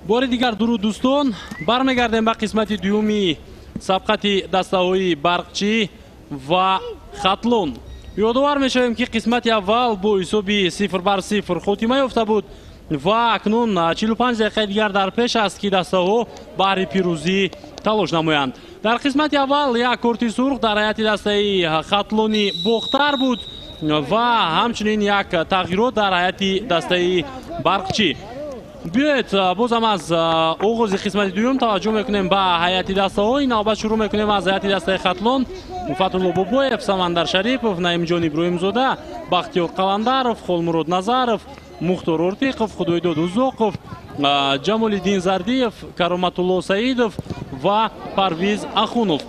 Бори дигар дуруд дӯстон, бармегардем ба қисмати дуюми сабқати дастаҳои Барқчӣ ва Хатлон. Ёдовар мешавем, ки қисмати аввал бо ҳисоби 0-0 хотима ёфта буд ва акнун 45 дақиқаи дигар дар пеш аст, ки дастаҳо баҳри пирӯзӣ талош намоянд. Дар қисмати аввал як корти сурх дар ҳайати дастаи Хатлони Бохтар буд ва ҳамчунин як тағйирот дар ҳайати дастаи Барқчӣ. Биёед бозам аз оғози қисмати дуюм таваҷҷӯҳ мекунем ба ҳайати дастаҳо. Ин навбат шурӯъ мекунем аз ҳайати дастаи Хатлон. Фатулло Бобоев, Самандар Шарипов, Наимҷон Иброҳимзода, Бахтиёр Қаландаров, Холмурод Назаров, Мухтор Ортиқов, Худойдод Узоқов, Ҷамолиддин Зардиев, Кароматулло Саидов ва Парвиз Ахунов.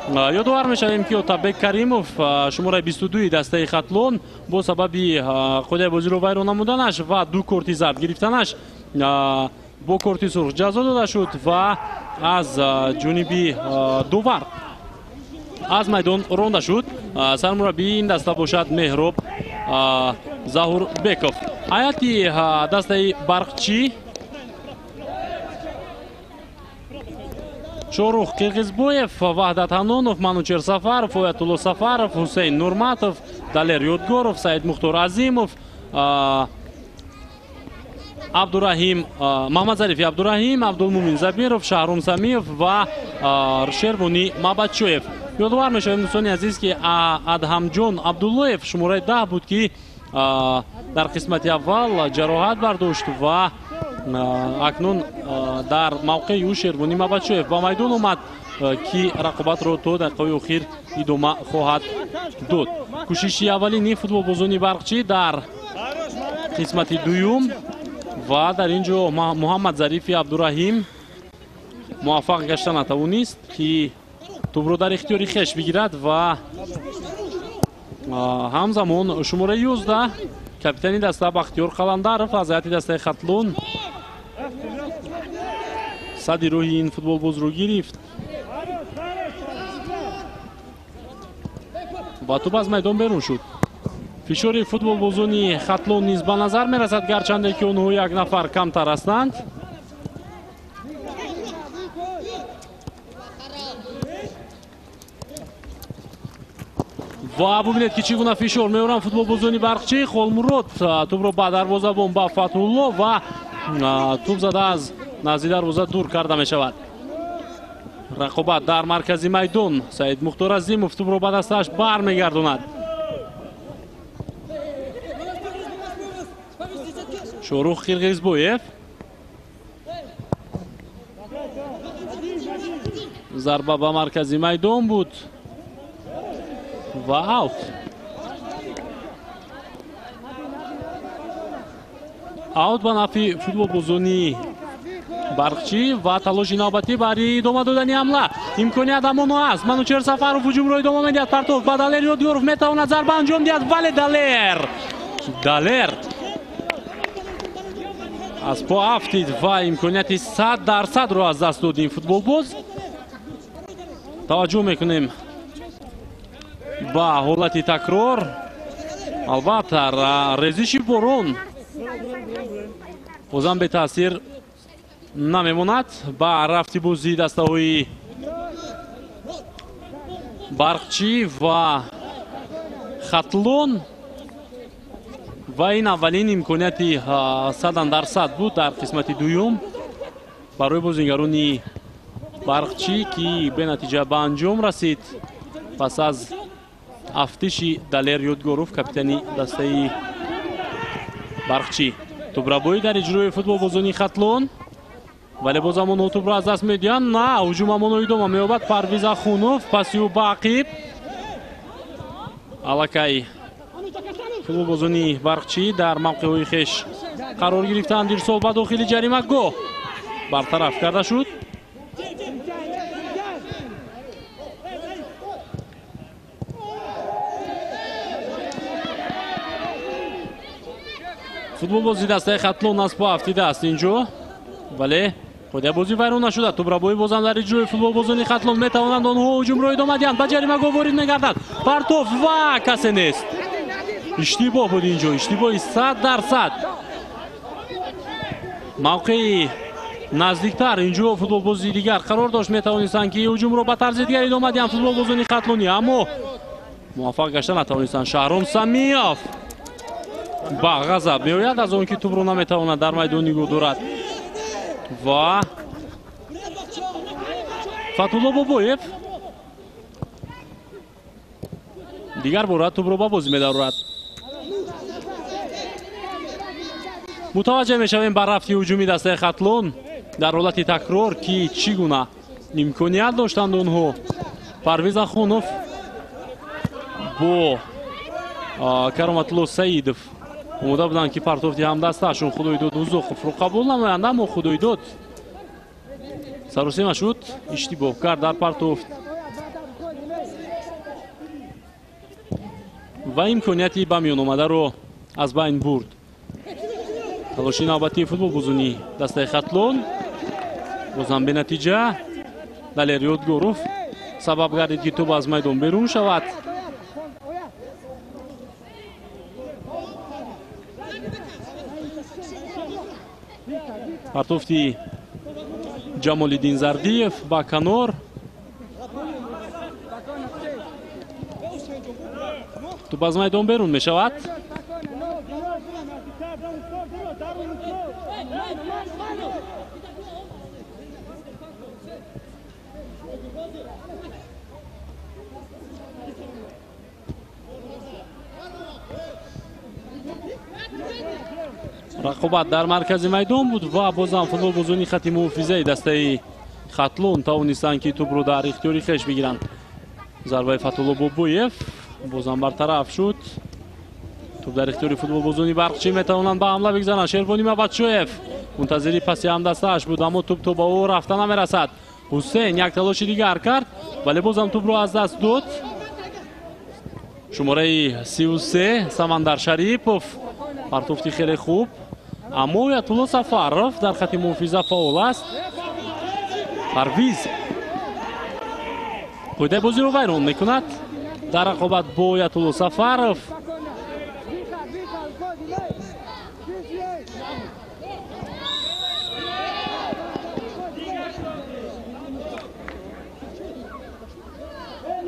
Ёдовар мешавем, ки Отабек Каримов, шумораи 22 дастаи Хатлон, бо сабаби қоидаи бозиро вайрон намуданаш ва ду корти зард гирифтанаш бо корти сурх ҷазо дода шуд ва аз ҷониби довар аз майдон ронда шуд. Сармураббии ин даста бошад Меҳроб Заҳурбеков. Ҳайати дастаи Барқчӣ: Шорух Қирғизбоев, Ваҳдат Ҳанонов, Манучер Сафаров, Оятулло Сафаров, Ҳусейн Нурматов, Далер Ёдгоров, Саид Мухтор Азимов, Абдураҳим Маҳмадзарифи Абдураҳим, Абдулмумин Забиров, Шаҳром Самиев ва Шервонӣ Мабадшоев. Ёдовар мешавем, дӯстони азиз, ки Адҳамҷон Абдуллоев, шумораи 10 буд, ки дар қисмати аввал ҷароҳат бардошт ва акнун дар мавқеи ӯ Шервонӣ Мабадшоев ба майдон омад, ки рақобатро то дақиқаҳои охир идома хоҳад дод. Кӯшиши аввалини футболбозони Барқчӣ дар қисмати дуюм ва дар ин ҷо Муҳаммадзарифи Абдураҳим муваффақ гашта натавонист, ки тӯбро дар ихтиёри хеш бигирад ва ҳамзамон шумораи 11 капитани даста Бахтиёр Қаландаров аз ҳайати дастаи Хатлон сади роҳи ин футболбозро гирифт ва тӯб аз майдон берун шуд. Фишори футболбозони Хатлон низ ба назар мерасад, гарчанде ки онҳо як нафар камтар ҳастанд. Ва бубинед, ки чӣ гуна фишор меоранд футболбозони Барқчӣ. Холмурод тӯбро ба дарвозабон, ба Фатулло, ва тӯб зада аз назди дарвоза дур карда мешавад. Рақобат дар маркази майдон. Саид Мухтор Азимов тӯбро ба дасташ бармегардонад. Шорух Қирғизбоев, зарба ба маркази майдон буд ва аут. Аут ба нафи футболбозони Барқчӣ ва талоши навбатӣ барои идома додани ҳамла. Имконият ҳамоно аст. Манучер Сафаров ҳуҷумро идома медиҳад. Партов ба Далер Ёдгоров, метавонад зарба анҷом диҳад, вале Далер аз по афтид ва имконияти 100%-ро аз даст дод ин футболбоз. Таваҷҷӯҳ мекунем ба ҳолати такрор. Албатта, резиши борон бозам бетаъсир намемонад ба рафти бозии дастаҳои Барқчӣ ва Хатлон ва ин аввалин имконияти 100% буд дар қисмати дуюм барои бозигарони Барқчӣ, ки бенатиҷа ба анҷом расид пас аз афтиши Далер Ёдгоров, капитани дастаи Барқчӣ. Тӯбрабоӣ дар иҷрои футболбозони Хатлон, вале бозам онҳо тӯбро аз даст медиҳанд. На, ҳуҷум ҳамоно идома меёбад. Парвиз Ахунов паси ӯ ба ақиб. Аллакай футболбозони Барқчӣ дар мавқеъҳои хеш қарор гирифтаанд. Ирсол ба дохили ҷаримагоҳ бартараф карда шуд. Футболбози дастаи Хатлон аз по афтидааст инҷо, вале қоидаи бозӣ вайрон нашуда. Тӯбрабоӣ бозам дар иҷрои футболбозони Хатлон, метавонанд онҳо ҳуҷумро идома диҳанд. Ба ҷаримагоҳ ворид мегардад. Партов ва касе нест. Иштибоҳ буд инҷо, иштибоҳи 100%. Мавқеи наздиктар инҷо футболбози дигар қарор дошт, метавонистанд ки ҳуҷумро ба тарзи дигар идома диҳанд футболбозони хатлонӣ, аммо муваффақ гашта натавонистанд. Шаҳром Самиев ба ғазаб меояд аз он ки тӯбро наметавонад дар майдон нигоҳ дорад ва Фатулло Бобоев дигар бора тӯбро ба бозӣ медарорад. Мутаваҷҷеҳ мешавем ба рафти ҳуҷуми дастаи Хатлон дар ҳолати такрор, ки чӣ гуна имконият доштанд онҳо. Парвиз Ахунов бо Кароматулло Саидов омода буданд, ки партофти ҳамдастаашон Худойдод Узоқовро қабул намоянд, аммо Худойдод саросема шуд, иштибоҳ кард дар партофт ва имконияти ба миён омадаро аз байн бурд. Талоши навбатии футболбозони дастаи Хатлон бозам бенатиҷа. Далер Ёдгоров сабаб гардид, ки тӯб аз майдон берун шавад. Партофти Ҷамолиддин Зардиев ба канор. Тӯб аз майдон берун мешавад. Рақобат дар маркази майдон буд ва бозам футболбозони хати муҳофизаи дастаи Хатлон тавонистанд, ки тӯбро дар ихтиёри хеш бигиранд. Зарбаи Фатулло Бобоев бозам бартараф шуд. Тӯб дар ихтиёри футболбозони Барқчӣ, метавонанд ба ҳамла бигзаранд. Шервони Мабадшоев мунтазири паси ҳамдастааш буд, аммо тӯб то ба ӯ рафта намерасад. Ҳусейн як талоши дигар кард, вале бозам тӯбро аз даст дод. Шумораи 33 Самандар Шарипов партофти хеле хуб, аммо Оятулло Сафаров дар хати муҳофиза фаъол аст. Парвиз қоидаи бозиро вайрон мекунад дар рақобат бо Оятулло Сафаров.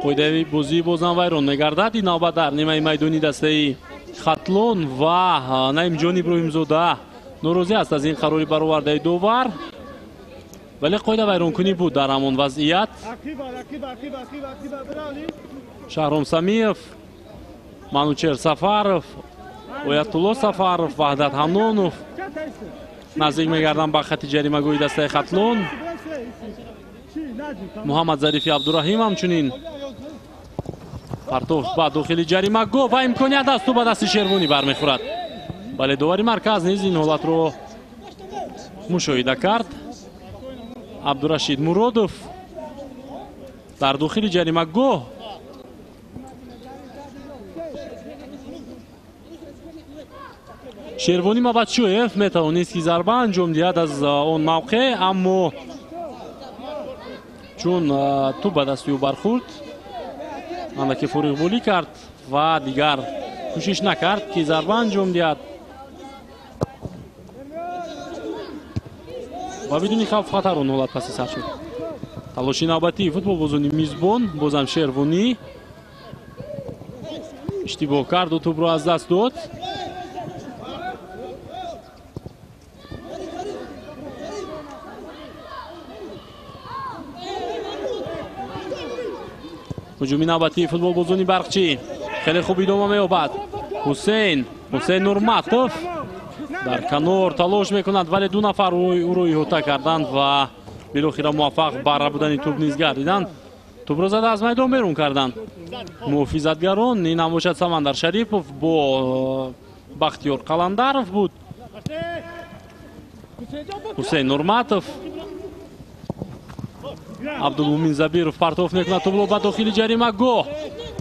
Қоидаи бозӣ бозам вайрон мегардад. Ин навбат дар нимаи майдони дастаи Хатлон ва Наимҷон Иброҳимзода норозӣ аст аз ин қарори баровардаи довар, вале қоида вайронкунӣ буд дар ҳамон вазъият. Шаҳром Самиев, Манучер Сафаров, Оятулло Сафаров, Ваҳдат Ҳаннонов наздик мегарданд ба хати ҷаримагоҳи дастаи Хатлон. Муҳаммад Зарифи Абдураҳим ҳамчунин партофт ба дохили ҷаримагоҳ ва имконият аст, тӯб ба дасти Шервонӣ бармехӯрад, вале довари марказ низ ин ҳолатро мушоҳида кард. Абдурашид Муродов дар дохили ҷаримагоҳ Шервонӣ Мабадшоев метавонист, ки зарба анҷом диҳад аз он мавқеъ, аммо чун тӯб ба дасти ӯ бархӯрд, андаке фориғболӣ кард ва дигар кӯшиш накард, ки зарба анҷом диҳад ва бидуни хавф хатар он ҳолат паси сар шуд. Талоши навбатии футболбозони мизбон, бозам Шервонӣ иштибоҳ карду тӯбро аз даст дод. Ҳуҷуми навбатии футболбозони Барқчӣ хеле хуб идома меёбад. Ҳусейн Нурматов дар канор талош мекунад, вале ду нафар ӯро иҳота карданд ва билохира муваффақ ба рабудани тӯб низ гардиданд. Тӯбро зада аз майдон берун карданд муҳофизатгарон. Ин ҳам бошад Самандар Шарипов бо Бахтиёр Қаландаров буд. Ҳусейн Нурматов, Абдулмумин Забиров партоф мекунад тӯбро ба дохили ҷаримагоҳ.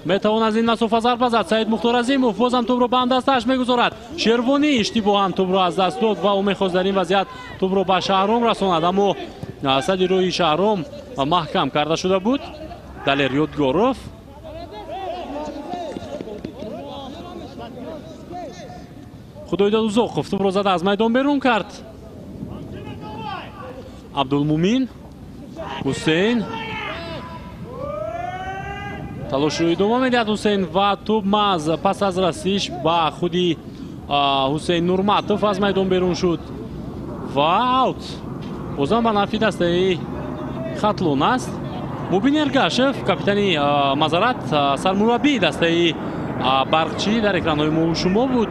Метавон аз ин масофа зарба зад. Саид Мухтор Азимов бозам тӯбро ба ҳамдастааш мегузорад. Шервонӣ иштибоҳан тӯбро аз даст дод ва ӯ мехост дар ин вазъият тӯбро ба Шаҳром расонад, аммо сади роҳи Шаҳром маҳкам карда шуда буд. Далер Ёдгоров Худойдод Узоқов тӯбро зада аз майдон берун кард. Абдулмумин Ҳусейн талошро идома медиҳад Ҳусейн ва тӯб маҳз пас аз расиш ба худи Ҳусейн Нурматов аз майдон берун шуд ва аут бозам ба нафи дастаи Хатлон аст. Мубин Эргашев, капитани мазарат, сармураббии дастаи Барқчӣ дар экранҳои мо шумо буд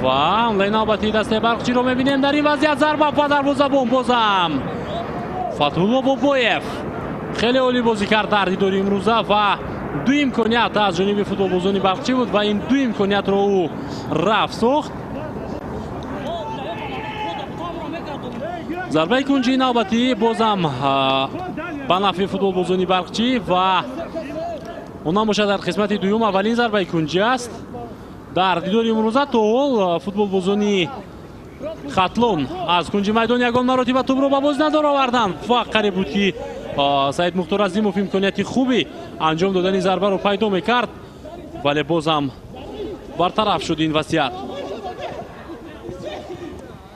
ва ҳамлаи навбатии дастаи Барқчиро мебинем. Дар ин вазъият зарба ба дарвозабон, бозам Фатҳулло Бобоев хеле олӣ бозӣ кард дар дидори имрӯза ва ду имконият аз ҷониби футболбозони Барқчӣ буд ва ин ду имкониятро ӯ рафт сохт. Зарбаи кунҷии навбатӣ бозам ба нафъи футболбозони Барқчӣ ва онам бошад дар қисмати дуюм аввалин зарбаи кунҷӣ аст. Дар дидори имрӯза то ҳол футболбозони Хатлон аз кунҷи майдон ягон маротиба тӯбро ба бозӣ надороварданд ва қариб буд ки Саид Мухтор Азимов имконияти хуби анҷом додани зарбаро пайдо мекард, вале бозам бартараф шуд ин вазъият.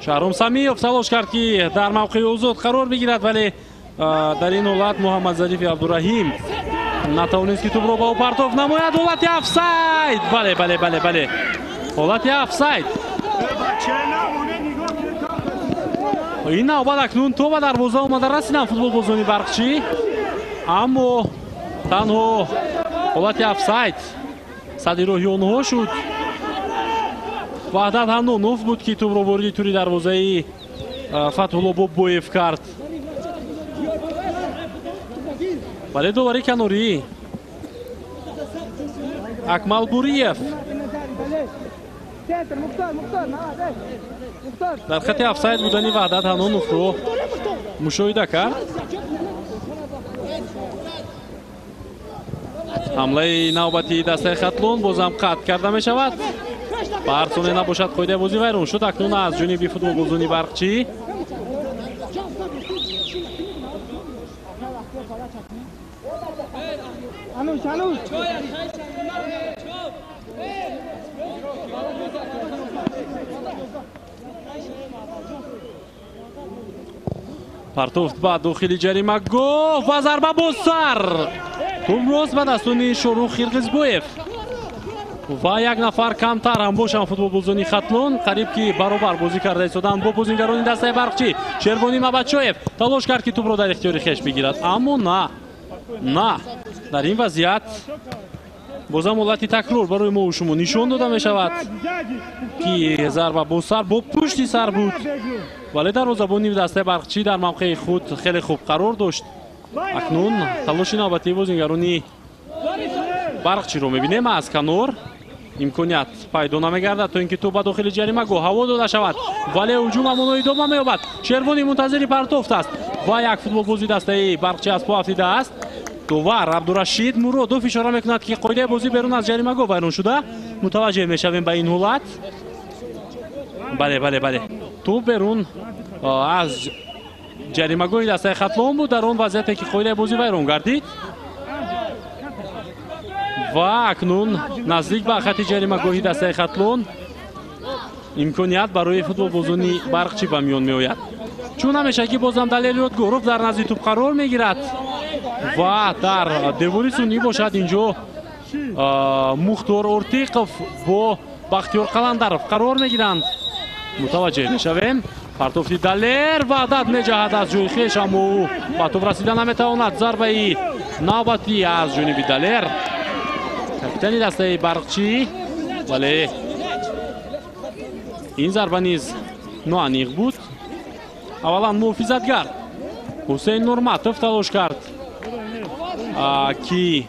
Шаҳром Самиев талош кард ки дар мавқеи озод қарор бигирад, вале дар ин ҳолат Муҳаммадзарифи Абдураҳим натавонист ки тӯбро ба ӯ партоф намояд. Ҳолати офсайд, бале бале бале бале, ҳолати офсайд. Ин навбат акнун то ба дарвоза омада расиданд футболбозони Барқчӣ, аммо танҳо ҳолати офсайд сади роҳи онҳо шуд. Ваҳдат Ҳаннонов буд ки тӯбро вориди тури дарвозаи Фатҳулло Бобоев кард. Вале довари канорӣ Акмал Буриев дар хати офсайд будани Ваҳдат Ҳанноновро мушоҳида кард. Ҳамлаи навбатии дастаи Хатлон бозам қатъ карда мешавад. Ба ҳар соне набошад қоидаи бозӣ вайрон шуд. Акнун аз ҷониби футболбозони Барқчӣ партофт ба дохили ҷаримагоҳ ва зарба бо сар. Тӯб рост ба дастони Шорух Қирғизбоев ва як нафар камтар ҳам бошанд футболбозони Хатлон қариб ки баробар бозӣ карда истоданд бо бозигарони дастаи Барқчӣ. Шервонӣ Мабадшоев талош кард ки тӯбро дар ихтиёри хеш бигирад, аммо на дар ин вазъият бозам ҳолати такрор барои мо шумо нишон дода мешавад ки зарба бо сар бо пушти сар буд, вале дарвозабони дастаи Барқчӣ дар мавқеи худ хеле хуб қарор дошт. Акнун талоши навбатии бозигарони Барқчиро мебинем. Аз канор имконият пайдо намегардад то ин ки тӯб ба дохили ҷаримагоҳ ҳаво дода шавад, вале ҳуҷум ҳамоно идома меёбад. Шервонӣ мунтазири партофт аст ва як футболбози дастаи Барқчӣ аз по афтидааст. Довар Абдурашид Муродов ишора мекунад ки қоидаи бозӣ берун аз ҷаримагоҳ вайрон шуда. Мутаваҷҷеҳ мешавем ба ин ҳолат. Бале бале бале, тӯб берун аз ҷаримагоҳи дастаи Хатлон буд дар он вазъияте ки қоидаи бозӣ вайрон гардид ва акнун наздик ба хати ҷаримагоҳи дастаи Хатлон имконият барои футболбозони Барқчӣ ба миён меояд. Чун ҳамеша ки бозам Далер Ёдгоров дар назди тӯб қарор мегирад ва дар девори сунъӣ бошад инҷо Мухтор Ортиқов бо Бахтиёр Қаландаров қарор мегиранд. Мутаваҷҷеҳ мешавем. Партофти Далер, Ваҳдат меҷаҳад аз ҷои хеш, аммо ӯ ба тӯб расида наметавонад. Зарбаи навбатӣ аз ҷониби Далер, капитани дастаи Барқчӣ, вале ин зарба низ ноаниқ буд. Аввалан муҳофизатгар Ҳусейн Нурматов талош кард ки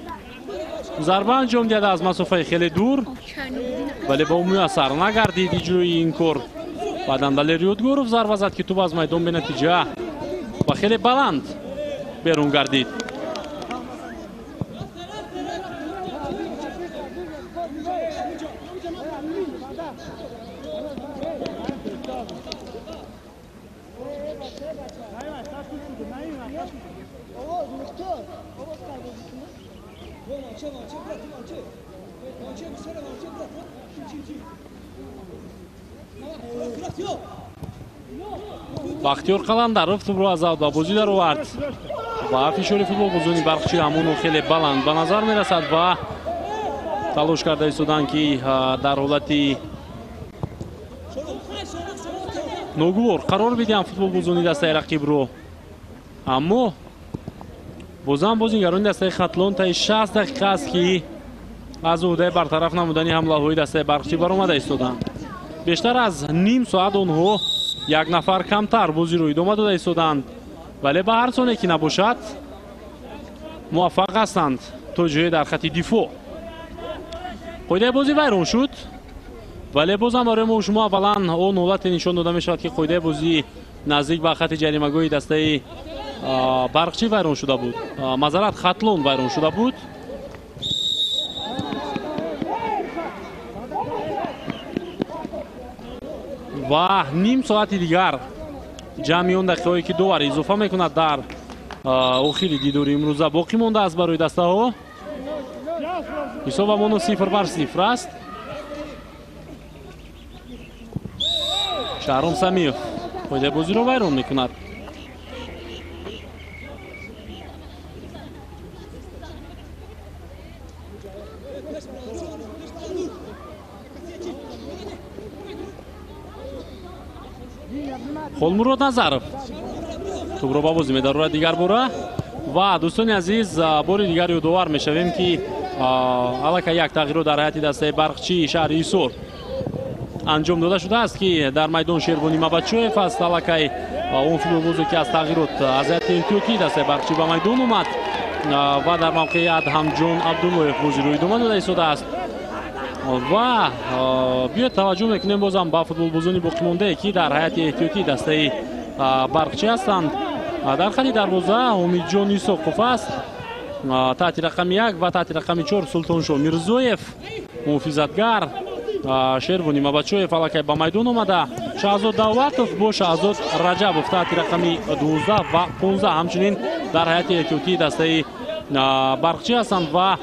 зарба анҷом диҳад аз масофаи хеле дур, вале ба ӯ муяссар нагардид иҷрои ин кор. Баъдан Далер Ёдгоров зарба зад ки тӯб аз майдон бенатиҷа ва хеле баланд берун гардид. Бахтиёр Қаландаров тӯбро аз авт ба бозӣ даровард ва фишори футболбозони Барқчӣ ҳамоно хеле баланд ба назар мерасад ва талош карда истоданд, ки дар ҳолати ногувор қарор бидиҳанд футболбозони дастаи рақибро. Аммо бозам бозингарони дастаи Хатлон таи 60 дақиқа аст, ки аз уҳдаи бартараф намудани ҳамлаҳои дастаи Барқчӣ баромада истоданд. Бештар аз ним соат онҳо як нафар камтар бозиро идома дода истоданд, вале ба ҳар соне ки набошад муваффақ ҳастанд то ҷое дар хати дифоъ. Қоидаи бозӣ вайрон шуд, вале бозам барои мо шумо аввалан он ҳолате нишон дода мешавад, ки қоидаи бозӣ наздик ба хати ҷаримагоҳи дастаи Барқчӣ вайрон шуда буд. Мазарат, Хатлон вайрон шуда буд. Ва ним соати дигар ҷамъи он дақиқаҳое, ки довар изофа мекунад, дар охири дидори имрӯза боқӣ мондааст барои дастаҳо. Ҳисоб ҳамоно 0-0 аст. Шаҳром Самиев қоидаи бозиро вайрон мекунад. Холмурод Назаров тӯбро ба бозӣ медарорад дигар бора. Ва дӯстони азиз, бори дигар ёдовар мешавем, ки аллакай як тағйирот дар ҳайати дастаи Барқчии шаҳри Ҳисор анҷом дода шудааст, ки дар майдон Шервони Мабачоев аст. Аллакай он футболбозе, ки аз тағйирот аз ҳайати эҳтиётии дастаи Барқчӣ ба майдон омад ва дар мавқеи Адҳамҷон Абдуллоев бозиро идома дода истодааст. Ва биёед таваҷҷӯҳ мекунем бозам ба футболбозони боқимондае, ки дар ҳайати эҳтиётии дастаи Барқчӣ ҳастанд. Дар хати дарвоза Умидҷон Исоқов аст, таҳти рақами 1 ва таҳти рақами 4 Султоншо Мирзоев, муҳофизатгар Шервони Мабачоев аллакай ба майдон омада. Шаҳзод Давлатов бо Шаҳзод Раҷабов таҳти рақами 12 ва 15 ҳамчунин дар ҳайати эҳтиётии дастаи Барқчӣ ҳастанд. Ва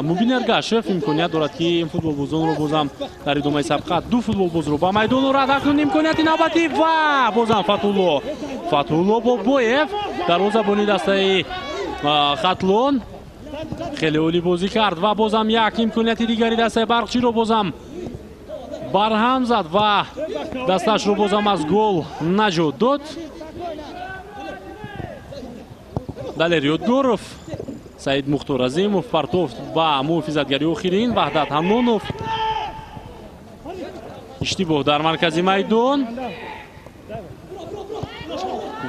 Мубин Эргашев имконият дорад, ки ин футболбозонро бозам дар идомаи сабқат ду футболбозро ба майдон орад. Акнун имконияти навбатӣ ва бозам Фатҳулло Бобоев, дарвозабони дастаи Хатлон, хеле олӣ бозӣ кард ва бозам як имконияти дигари дастаи Барқчиро бозам барҳам зад ва дасташро бозам аз гол наҷот дод. Далер Ёдгоров, Саид Мухтор Азимов партофт ба муҳофизатгари охирин Ваҳдат Ҳамнонов. Иштибоҳ дар маркази майдон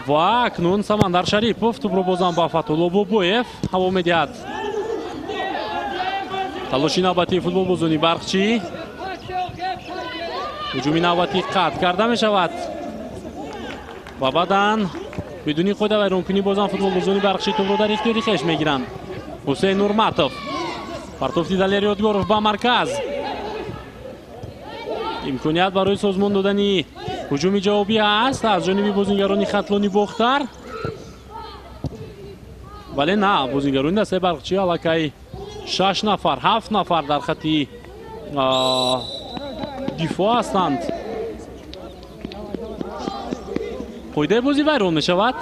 ва акнун Самандар Шарипов тӯбро бозам ба Фатҳулло Бобоев ҳаво медиҳад. Талоши навбатии футболбозони Барқчӣ, ҳуҷуми навбатӣ қатъ карда мешавад ва баъдан бидуни қоида вайронкунӣ бозам футболбозони Барқчӣ тӯбро дар ихтиёри хеш мегиранд. Ҳусейн Нурматов, партофти Далер Ёдгоров ба марказ. Имконият барои созмон додани ҳуҷуми ҷавобӣ аст аз ҷониби бозингарони Хатлони Бохтар, вале на, бозингарони дастаи Барқчӣ аллакай 6 нафар, 7 нафар дар хати дифоъ ҳастанд. Қоидаи бозӣ вайрон мешавад.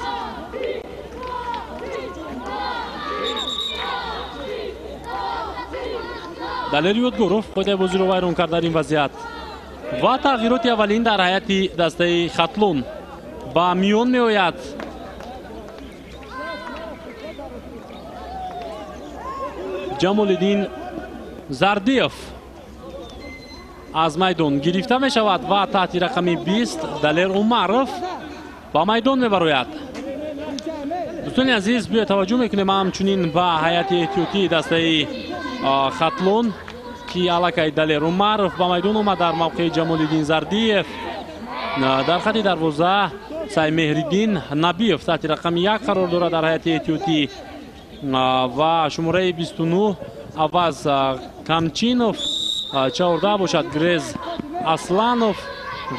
Далер Ёдгоров қоидаи бозиро вайрон кард дар ин вазъият ва тағйироти аввалин дар ҳайати дастаи Хатлон ба миён меояд. Ҷамолиддин Зардиев аз майдон гирифта мешавад ва таҳти рақами 20 Далер Умаров ба майдон мебарояд. Дӯстони азиз, биё таваҷҷӯҳ мекунем ҳамчунин ба ҳайати эҳтиётии дастаи Хатлон, ки аллакай Далер Умаров ба майдон омад дар мавқеи Ҷамолиддин Зардиев. Дар хати дарвоза Саймеҳриддин Набиев таҳти рақами 1 қарор дорад дар ҳайати эҳтиётӣ ва шумораи 29 Аваз Камчинов, 14 бошад Грез Асланов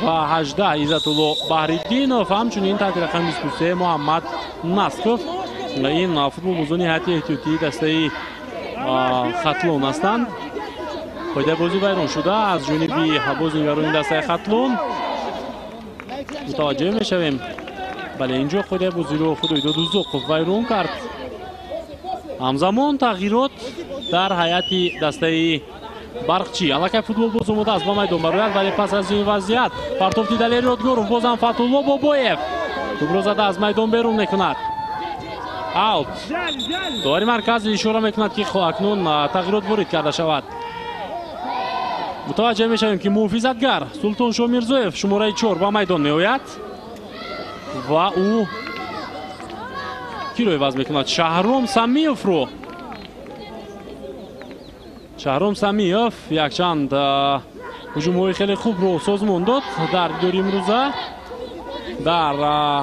ва 18 Иззатулло Баҳриддинов, ҳамчунин таҳти рақами 23 Муҳаммад Насков. Ин футболбозони ҳайати эҳтиётии дастаи Хатлон ҳастанд. Қоидаи бозӣ вайрон шуда аз ҷониби бозигарони дастаи Хатлон. Мутаваҷҷеҳ мешавем. Бале, инҷо қоидаи бозиро Худойдод Узоқов вайрон кард. Ҳамзамон тағйирот дар ҳайати дастаи Барқчӣ. Аллакай футболбоз омода аст ба майдон барояд, вале пас аз ин вазъият партофти Далер Ёдгоров, бозам Фатулло Бобоев тӯбро зада аз майдон берун мекунад. Аут. Довари марказӣ ишора мекунад, ки акнун тағйирот ворид карда шавад. Мутаваҷҷеҳ мешавем, ки муҳофизатгар Султоншо Мирзоев шумораи 4 ба майдон меояд ва ӯ киро иваз мекунад? Шаҳром Самиевро. Шаҳром Самиев якчанд ҳуҷумҳои хеле хубро созмон дод дар дидори имрӯза дар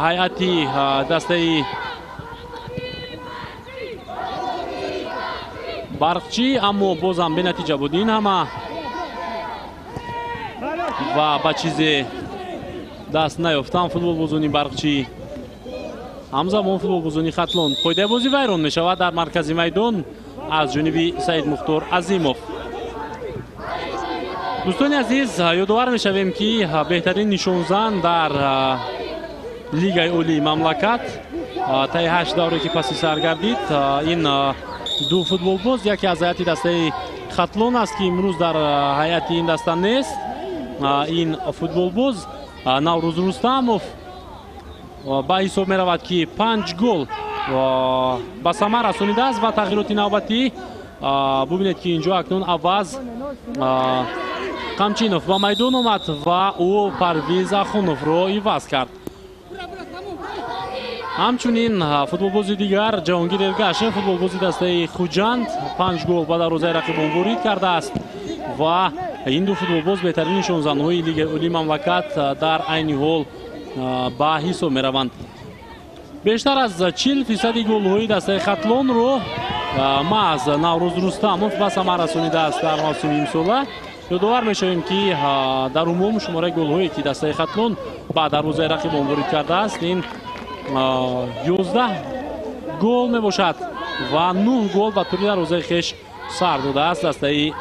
ҳайати дастаи Барқчӣ, аммо бозам бенатиҷа буд ин ҳама ва ба чизе даст наёфтан футболбозони Барқчӣ. Ҳамзамон футболбозони Хатлон. Қоидаи бозӣ вайрон мешавад дар маркази майдон аз ҷониби Саид Мухтор Азимов. Дӯстони азиз, ёдовар мешавем, ки беҳтарин нишонзан дар лигаи олии мамлакат таи 8 давре, ки паси сар гардид, ин ду футболбоз яке аз ҳайати дастаи Хатлон аст, ки имрӯз дар ҳайати ин даста нест. Ин футболбоз Наврӯз Рустамов ба ҳисоб меравад, ки 5 гол ба самар расонидааст ва тағйироти навбатӣ бубинед, ки инҷо акнун Аваз Қамчинов ба майдон омад ва ӯ Парвиз Ахуновро иваз кард. Ҳамчунин футболбози дигар Ҷаҳонгир Эргашев, футболбози дастаи Хуҷанд, 5 гол ба дарвозаи рақибон ворид кардааст ва ин ду футболбоз беҳтарин нишонзанҳои лигаи олии мамлакат дар айни ҳол ба ҳисоб мераванд. Бештар аз 40% голҳои дастаи Хатлонро маҳз Наврӯз Рустамов ба самар расонидааст дар мавсими имсола. Ёдовар мешавем, ки дар умум шумораи голҳое, ки дастаи Хатлон ба дарвозаи рақибон ворид кардааст, ин 11 гол мебошад ва 9 гол ба тури дарвозаи хеш сар додааст дастаи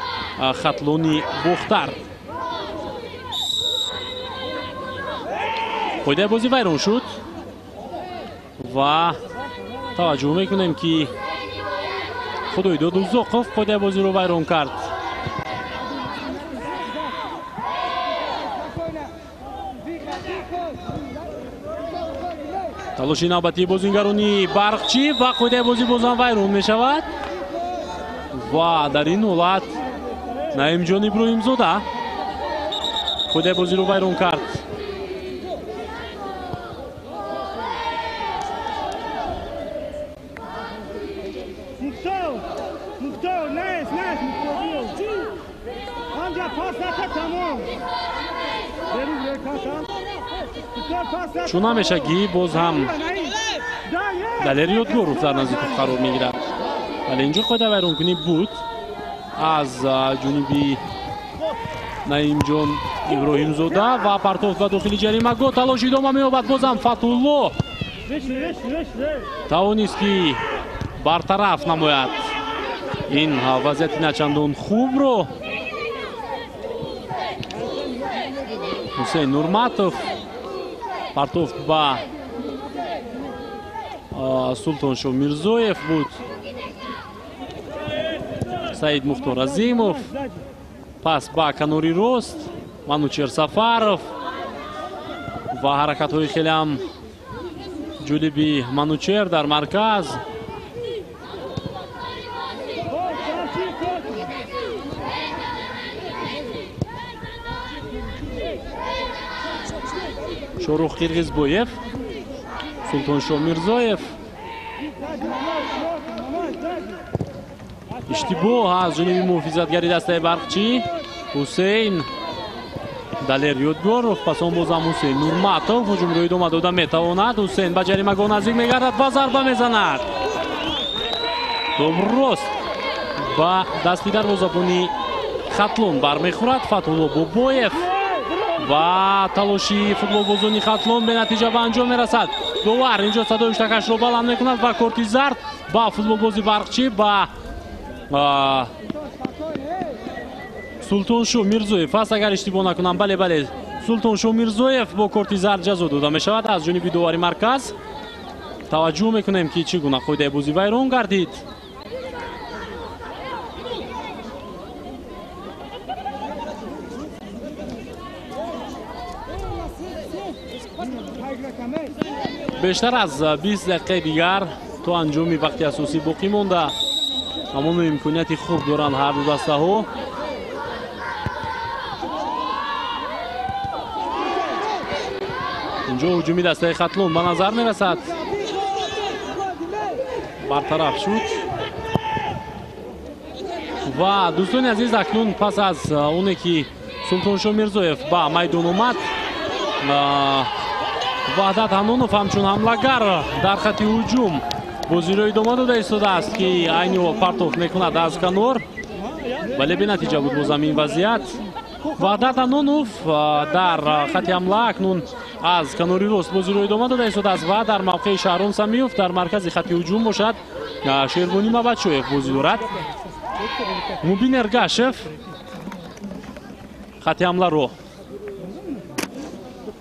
Хатлони Бохтар. Қоидаи бозӣ вайрон шуд ва таваҷҷӯҳ мекунем, ки Худойдод Узоқов қоидаи бозиро вайрон кард. Талоши навбатии бозингарони Барқчӣ ва қоидаи бозӣ бозам вайрон мешавад ва дар ин ҳолат Наимҷон Иброҳимзода қоидаи бозиро вайрон кард. Чун ҳамешагӣ боз ҳам Далер Ёдгоров дар назди тӯб қарор мегирад, вале инҷо қоида вайронкунӣ буд аз ҷониби Наимҷон Иброҳимзода ва партофт ба дохили ҷаримагоҳ. Талош идома меёбад, бозам Фатулло тавонист, ки бартараф намояд ин вазъияти начандон хубро. Ҳусейн Нурматов партофт ба Султоншо Мирзоев буд. Саид Мухтор Азимов пас ба канори рост Манучер Сафаров ва ҳаракатҳои хеле ҳам ҷолиби Манучер дар марказ. Шорух Қирғизбоев, Султоншо Мирзоев. Иштибоҳ аз ҷониби муҳофизатгари дастаи Барқчӣ Ҳусейн Далер Ёдгоров, пас он бозам Ҳусейн Нурматов ҳуҷумро идома дода метавонад. Ҳусейн ба ҷаримагоҳ наздик мегардад ва зарба мезанад. Рост ба дасти дарвозабони Хатлон бармехӯрад Фатулло Бобоев ва талоши футболбозони Хатлон бенатиҷа ба анҷом мерасад. Довар инҷо садои ҳуштакашро баланд мекунад ва корти зард ба футболбози Барқчӣ ба Султоншо Мирзоев аст, агар иштибоҳ накунам. Бале, бале, Султоншо Мирзоев бо корти зард ҷазо дода мешавад аз ҷониби довари марказ. Таваҷҷӯҳ мекунем, ки чӣ гуна қоидаи бозӣ вайрон гардид. Бештар аз 20 дақиқаи дигар то анҷоми вақти асосӣ боқӣ монда. Ҳамоно имконияти хуб доранд ҳар ду дастаҳо. Инҷо ҳуҷуми дастаи Хатлон ба назар мерасад. Бартараф шуд. Ва дӯстони азиз, акнун пас аз оне ки Султоншо Мирзоев ба майдон омад, Ваҳдат Ҳанонов ҳамчун ҳамлагар дар хати ҳуҷум бозиро идома дода истодааст, ки айни ҳол партоф мекунад аз канор, вале бенатиҷа буд бозам ин вазъият. Ваҳдат Ҳанонов дар хати ҳамла акнун аз канори рост бозиро идома дода истодааст ва дар мавқеи Шаҳром Самиев дар маркази хати ҳуҷум бошад Шербонӣ Мабадшоев бозӣ дорад. Мубин Эргашев хати ҳамларо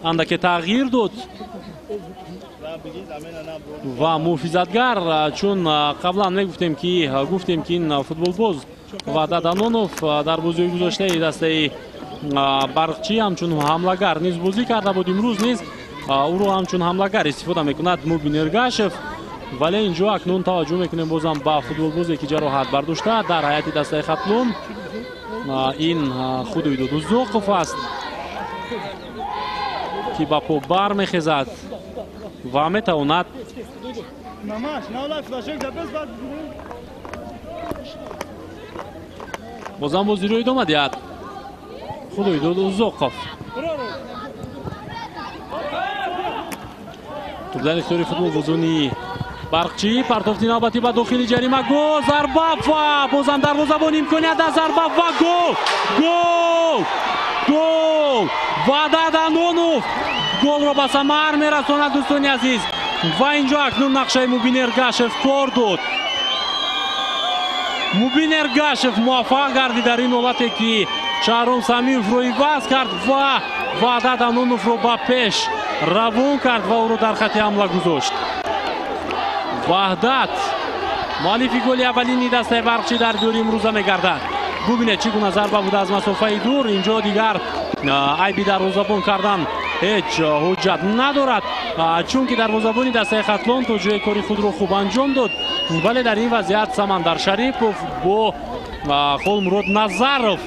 андаке тағйир дод ва муҳофизатгар, чун қаблан мегуфтем ки гуфтем ки ин футболбоз Ваҳдат Ҳанонов дар бозиҳои гузоштаи дастаи Барқчӣ ҳамчун ҳамлагар низ бозӣ карда буд. Имрӯз низ ӯро ҳамчун ҳамлагар истифода мекунад Мубин Эргашев. Вале инҷо акнун таваҷҷӯҳ мекунем бозам ба футболбозе ки ҷароҳат бардошта дар ҳайати дастаи Хатлон. Ин Худойдод Узоқов аст, ки ба по бармехезад ва метавонад бозам бозиро идома диҳад. Худойдод Узоқов туп дар ихтиёри футболбозони Барқчӣ. Партофти навбатӣ ба дохили ҷарима. Гол, зарба ва бозам дарвозабон имконият аз зарба ва гол, гол, гол! Ваҳдат Ҳанонов голро ба самар мерасонад, дӯстони азиз. Ва инҷо акнун нақшаи Мубин Эргашев кор дод. Мубин Эргашев муваффақ гардид дар ин ҳолате ки Шаҳром Самиевро иваз кард ва Ваҳдат Ҳаноновро ба пеш равон кард ва ӯро дар хати ҳамла гузошт. Ваҳдат муаллифи голи аввалини дастаи Барқчӣ дар диёри имрӯза мегардад. Бубинед, чӣ гуна зарба буда аз масофаи дур. Инҷо дигар айби дарвозабон кардан ҳеҷ ҳуҷҷат надорад, чунки дарвозабони дастаи Хатлон то ҷои кори худро хуб анҷом дод. Вале дар ин вазъият Самандар Шарипов бо Холмурод Назаров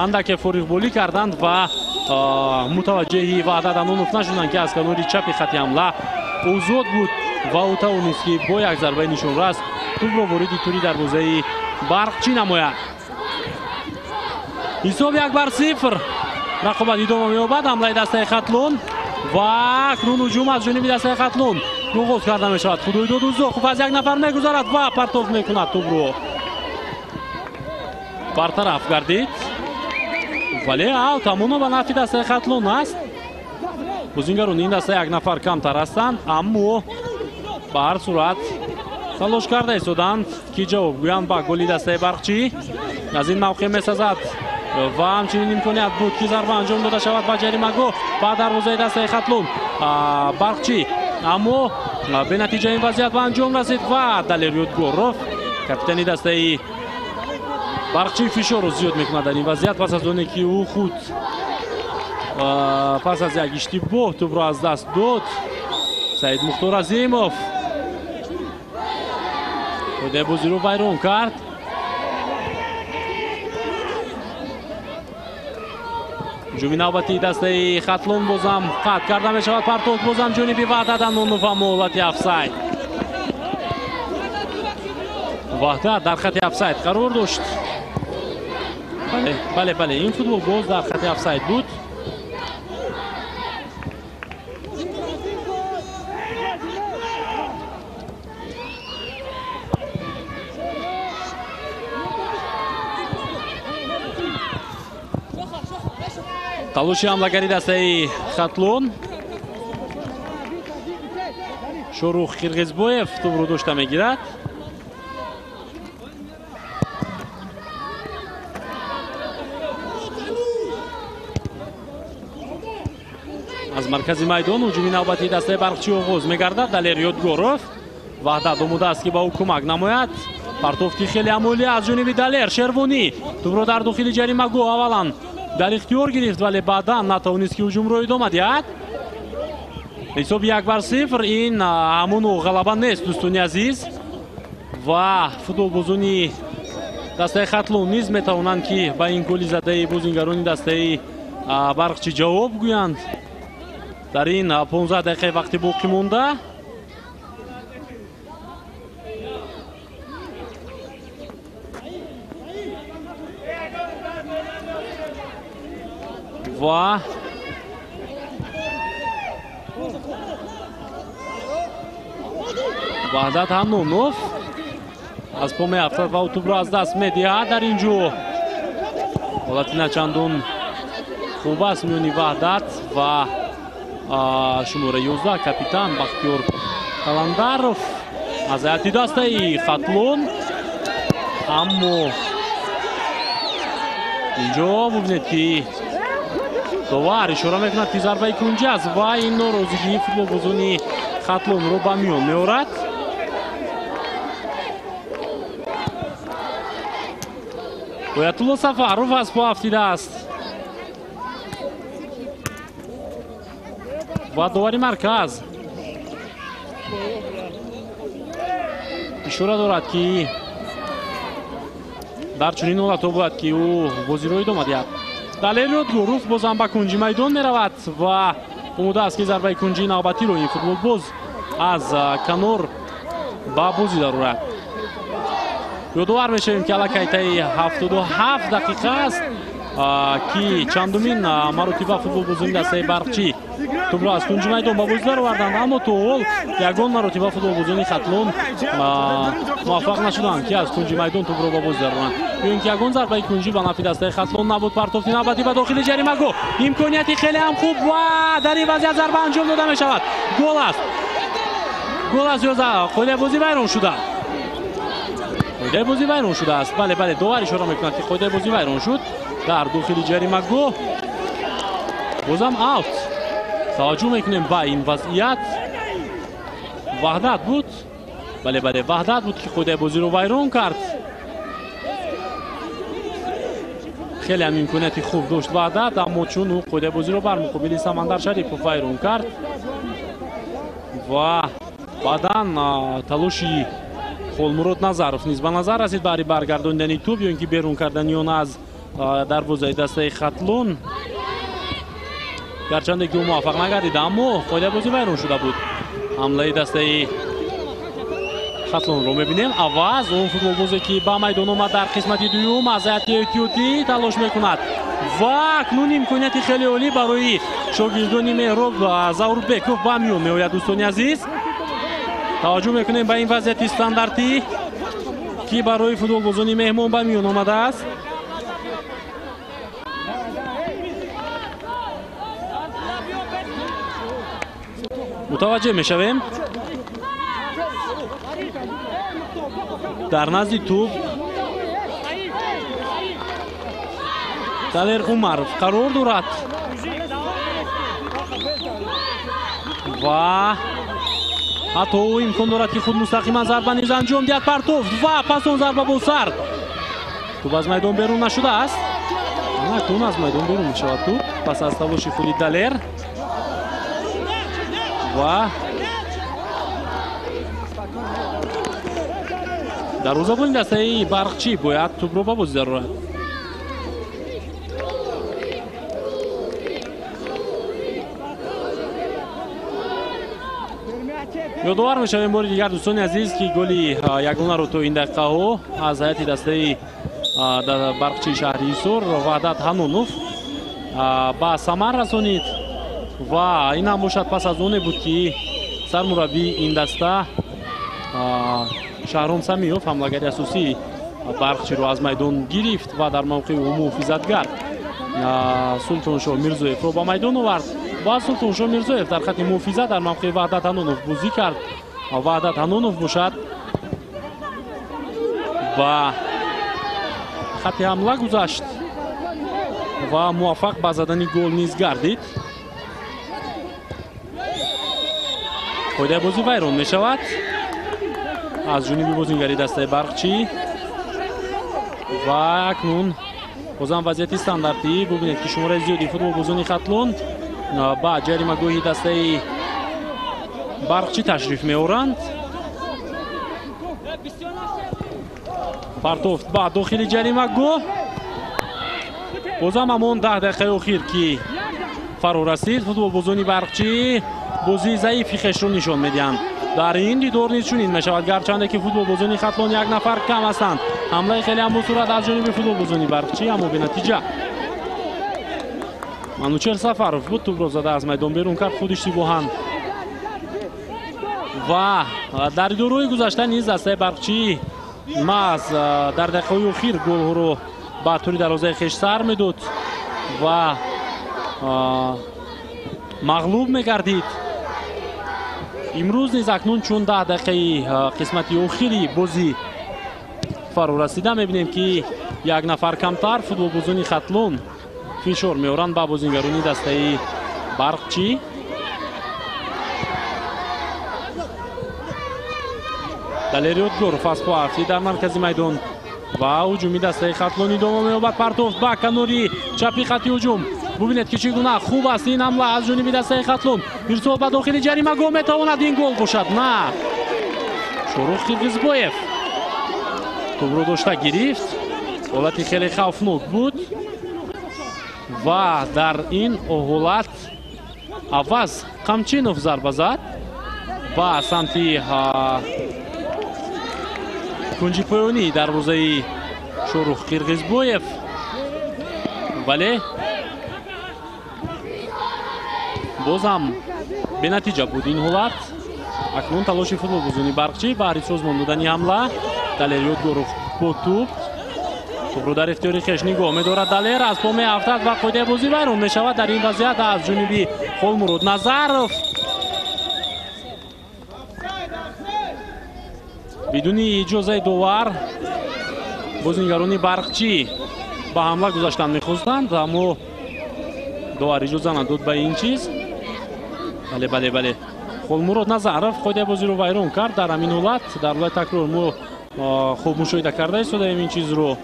андаке фориғболӣ карданд ва мутаваҷҷеҳи Ваҳдат Ҳанонов нашуданд, ки аз канори чапи хати ҳамла озод буд ва ӯ тавонист, ки бо як зарбаи нишонрас тӯбро вориди тури дарвозаи Барқчӣ намояд. Ҳисоб 1-0. Рақобат идома меёбад. Ҳамлаи дастаи Хатлон ва акнун ҳуҷум аз ҷониби дастаи Хатлон оғоз карда мешавад. Худойдод Узоқов аз як нафар мегузарад ва партоф мекунад тӯбро. Бартараф гардид, вале аут ҳамоно ба нафъи дастаи Хатлон аст. Бозингарони ин даста як нафар камтар ҳастанд, аммо ба ҳар сурат талош карда истоданд, ки ҷавоб гӯянд ба голи дастаи Барқчӣ. Аз ин мавқеъ месазад ва ҳамчунин имконият буд, ки зарба анҷом дода шавад ба ҷаримагоҳ ба дарвозаи дастаи Хатлон Барқчӣ, аммо бенатиҷа ин вазъият ба анҷом расид ва Далер Ёдгоров, капитани дастаи Барқчӣ, фишорро зиёд мекунад дар ин вазъият пас аз оне ки ӯ худ пас аз як иштибоҳ тӯбро аз даст дод. Саид Мухтор Азимов қоидаи бозиро вайрон кард. Ҳуҷуми навбатии дастаи Хатлон бозам қатъ карда мешавад. Партофт бозам ҷониби Ваҳдат Ҳанонов ва муҳлати офсайд. Ваҳдат дар хати офсайд қарор дошт. Бале, бале, бале, ин футболбоз дар хати офсайд буд. Талоши ҳамлагари дастаи Хатлон. Шорух Қирғизбоев тӯбро дошта мегирад. Аз маркази майдон ҳуҷуми навбатии дастаи Барқчӣ оғоз мегардад. Далер Ёдгоров, Ваҳдат омода аст, ки ба ӯ кӯмак намояд. Партофти хеле амолӣ аз ҷониби Далер. Шервонӣ тӯбро дар дохили ҷаримагоҳ аввалан дар ихтиёр гирифт, вале баъдан натавонист, ки ҳуҷумро идома диҳад. Ҳисоби 1-0 ин ҳамону ғалаба нест, дӯстони азиз, ва футболбозони дастаи Хатлон низ метавонанд, ки ба ин голи задаи бозингарони дастаи Барқчӣ ҷавоб гӯянд. Дар ин 15 дақиқаи вақти боқӣ монда ва Ваҳдат Ҳаннонов аз по меафтад ва тӯбро аз даст медиҳад. Дар ин ҷо ҳолати начандон хуб аст миёни Ваҳдат ва шумораи 11 капитан Бахтиёр Каландаров аз ҳайати дастаи Хатлон. Аммо инҷо бубинед, ки довар ишора мекунад, ки зарбаи кунҷӣ аст ва ин норозигии футболбозони Хатлонро ба миён меорад. Оятулло Сафаров аз по афтидааст ва довари марказ ишора дорад, ки дар чунин ҳолатҳо бояд, ки ӯ бозиро идома диҳад. Далер Ёдгоров бозам ба кунҷи майдон меравад ва омода аст, ки зарбаи кунҷии навбатиро ин футболбоз аз канор ба бозӣ дарорад. Ёдовар мешавем, ки аллакай таи 77 дақиқа аст, ки чандумин маротиба футболбозони дастаи Барқчӣ тӯбро аз кунҷи майдон ба бозӣ дароварданд, аммо то ҳол ягон маротиба футболбозони Хатлон муваффақ нашуданд, ки аз кунҷи майдон тӯбро ба бозӣ дароранд. Ё ин ки ягон зарбаи кунҷӣ ба нафи дастаи Хатлон набуд. Партофти навбатӣ ба дохили ҷаримагоҳ, имконияти хеле ҳам хуб ва дар ин вазъият зарба анҷом дода мешавад. Гол аст, гол аст. Ё қоидаи бозӣ вайрон шуда, қоидаи бозӣ вайрон шудааст. Бале, бале, довар ишора мекунад, ки қоидаи бозӣ вайрон шуд дар дохили ҷаримагоҳ. Бозам аут. Таваҷҷӯҳ мекунем ба ин вазъият. Ваҳдат буд, бале, бале, Ваҳдат буд, ки қоидаи бозиро вайрон кард. Хеле ҳам имконияти хуб дошт Ваҳдат, аммо чун ӯ қоидаи бозиро бар муқобили Самандар Шарипов вайрон кард ва баъдан талоши Холмурод Назаров низ ба назар расид баҳри баргардондани тӯб ё ин ки берун кардани он аз дарвозаи дастаи Хатлон. Гарчанде ки ӯ муваффақ нагардид, аммо қоидаи бозӣ вайрон шуда буд. Ҳамлаи дастаи Хатлонро мебинем. Аваз он футболбозе, ки ба майдон омад дар қисмати дуюм, аз ҳайати эҳтиётӣ талош мекунад ва акнун имконияти хеле олӣ барои шогирдони Меҳроб Заурбеков ба миён меояд. Дӯстони азиз, таваҷҷӯҳ мекунем ба ин вазъияти стандартӣ, ки барои футболбозони меҳмон ба миён омадааст. Мутаваҷҷеҳ мешавем, дар назди тӯб Далер Умаров қарор дорад ва ҳатто ӯ имкон дорад, ки худ мустақиман зарба низ анҷом диҳад. Партофт ва пас он зарба бо сар. Тӯб аз майдон берун нашудааст. Акнун аз майдон берун мешавад тӯб пас аз талоши худи Далер ва дарвозабони дастаи Барқчӣ бояд тӯбро ба бозӣ дарорад. Ёдовар мешавем бори дигар, дӯстони азиз, ки голи ягонаро то ин дақиқаҳо аз ҳайати дастаи Барқчии шаҳри Ҳисор Ваҳдат Ҳаннонов ба самар расонид ва ин ҳам бошад пас аз оне буд, ки сармураббии ин даста Шаҳром Самиёв ҳамлагари асосии Барқчиро аз майдон гирифт ва дар мавқеи ӯ муҳофизатгар Султоншоҳ Мирзоевро ба майдон овард ва Султоншоҳ Мирзоев дар хати муҳофизат дар мавқеи Ваҳдат Ҳаннонов бозӣ кард. Ваҳдат Ҳаннонов бошад ба хати ҳамла гузашт ва муваффақ ба задани гол низ гардид. Қоидаи бозӣ вайрон мешавад аз ҷониби бозингари дастаи Барқчӣ ва акнун бозам вазъияти стандартӣ. Бубинед, ки шумораи зиёди футболбозони Хатлон ба ҷаримагоҳи дастаи Барқчӣ ташриф меоранд. Партофт ба дохили ҷаримагоҳ. Бозам ҳамон 10 дақиқаи охир ки фаро расид, футболбозони Барқчӣ бозии заифи хешро нишон медиҳанд. Дар ин дидор низ чунин мешавад, гарчанде ки футболбозони Хатлон як нафар кам ҳастанд. Ҳамлаи хеле ҳам босуръат аз ҷониби футболбозони Барқчӣ, аммо бенатиҷа. Манучер Сафаров буд, тӯбро зада аз майдон берун кард худ иштибоҳан. Ва дар дидорҳои гузашта низ дастаи Барқчӣ маҳз дар дақиқаҳои охир голҳоро ба тури дарвозаи хеш сар медод ва мағлуб мегардид. Имрӯз низ акнун чун 10 дақиқаи қисмати охири бозӣ фаро расида, мебинем, ки як нафар камтар футболбозони Хатлон фишор меоранд ба бозингарони дастаи Барқчӣ. Далер Ёдгоров аз поафтӣ дар маркази майдон ва ҳуҷуми дастаи Хатлон идома меёбад. Партофт ба канори чапи хатти ҳуҷум. Бубинед, ки чӣ гуна хуб аст ин ҳамла аз ҷониби дастаи Хатлон. Ирсол ба дохили ҷаримагоҳ, метавонад ин гол бошад. На, Шорух Қирғизбоев тӯбро дошта гирифт. Ҳолати хеле хавфнок буд ва дар ин ҳолат Аваз Қамчинов зарба зад ба самти кунҷи поёнии дарвозаи Шорух Қирғизбоев, вале боз ҳам бенатиҷа буд ин ҳолат. Акнун талоши футболбозони Барқчӣ баҳри созмон додани ҳамла. Далер Ёдгоров бо тӯб, тӯбро дар ихтиёри хеш нигоҳ медорад. Далер аз по меафтад ва қоидаи бозӣ вайрон мешавад дар ин вазъият аз ҷониби Холмурод Назаров. Бидуни иҷозаи довар бозингарони Барқчӣ ба ҳамла гузаштан мехостанд, аммо довар иҷоза надод ба ин чиз. Бале, бале, бале, Холмурод Назаров қоидаи бозиро вайрон кард дар ҳамин ҳолат. Дар ҳолати такрор мо хуб мушоҳида карда истодаем ин чизро.